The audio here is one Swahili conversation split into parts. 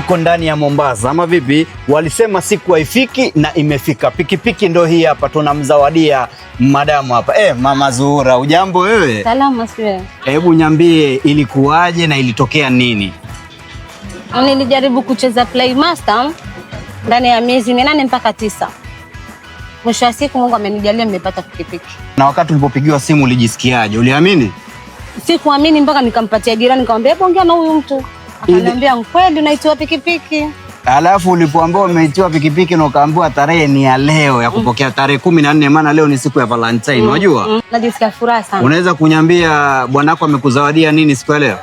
Niko ndani ya Mombasa ama vipi? Walisema siku haifiki na imefika. Pikipiki ndo hii hapa, tunamzawadia madamu hapa. Mama Zuhura, ujambo wewe? Salama sio? Hebu niambie ilikuwaje na ilitokea nini? Nilijaribu kucheza Playmaster ndani ya miezi 8 mpaka 9. Mwisho wa siku Mungu amenijalia nimepata pikipiki. Na wakati ulipopigiwa simu ulijisikiaje? Uliamini? Sikuamini mpaka nikampatia jirani, nikamwambia, "Hebu ongea na huyu mtu." Akaniambia, "Kweli unaitiwa pikipiki." Alafu ulipoambiwa umeitiwa pikipiki na ukaambiwa tarehe ni ya leo ya kupokea, tarehe 14, maana leo ni siku ya Valentine, unajua? Najisikia furaha sana. Unaweza kunyambia bwanako amekuzawadia nini siku ya leo?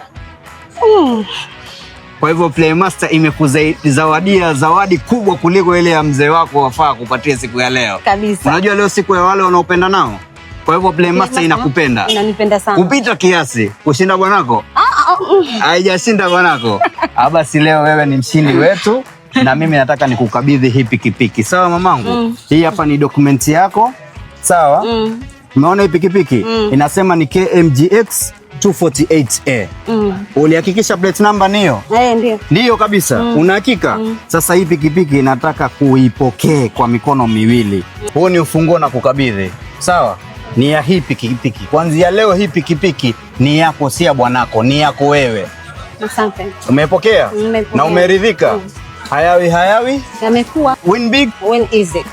Mm. Kwa hivyo Playmaster imekuzawadia zawadi kubwa kuliko ile ya mzee wako wafaa kupatia siku ya leo. Kabisa. Unajua leo siku ya wale wanaopenda nao. Kwa hivyo Playmaster inakupenda Inanipenda sana. kupita kiasi kushinda bwanako. Ah, ah, mm. Haijashinda bwanako. Ah, basi leo wewe ni mshindi wetu na mimi nataka nikukabidhi hii pikipiki. Sawa mamangu? Mm. Hii hapa ni dokumenti yako. Sawa? Mm. Umeona hii pikipiki? Inasema ni KMGX 248A. Ulihakikisha plate number niyo? Eh, ndio. Ndiyo kabisa. Una hakika? Sasa hii pikipiki nataka kuipokee kwa mikono miwili. Huu ni ufunguo na kukabidhi. Sawa? Ni ya hii pikipiki. Kuanzia leo hii pikipiki ni yako, si ya bwanako, ni yako wewe. Asante. Umepokea? Nimepokea. Na umeridhika? Mm. Hayawi hayawi? Yamekuwa. Win big. Win easy.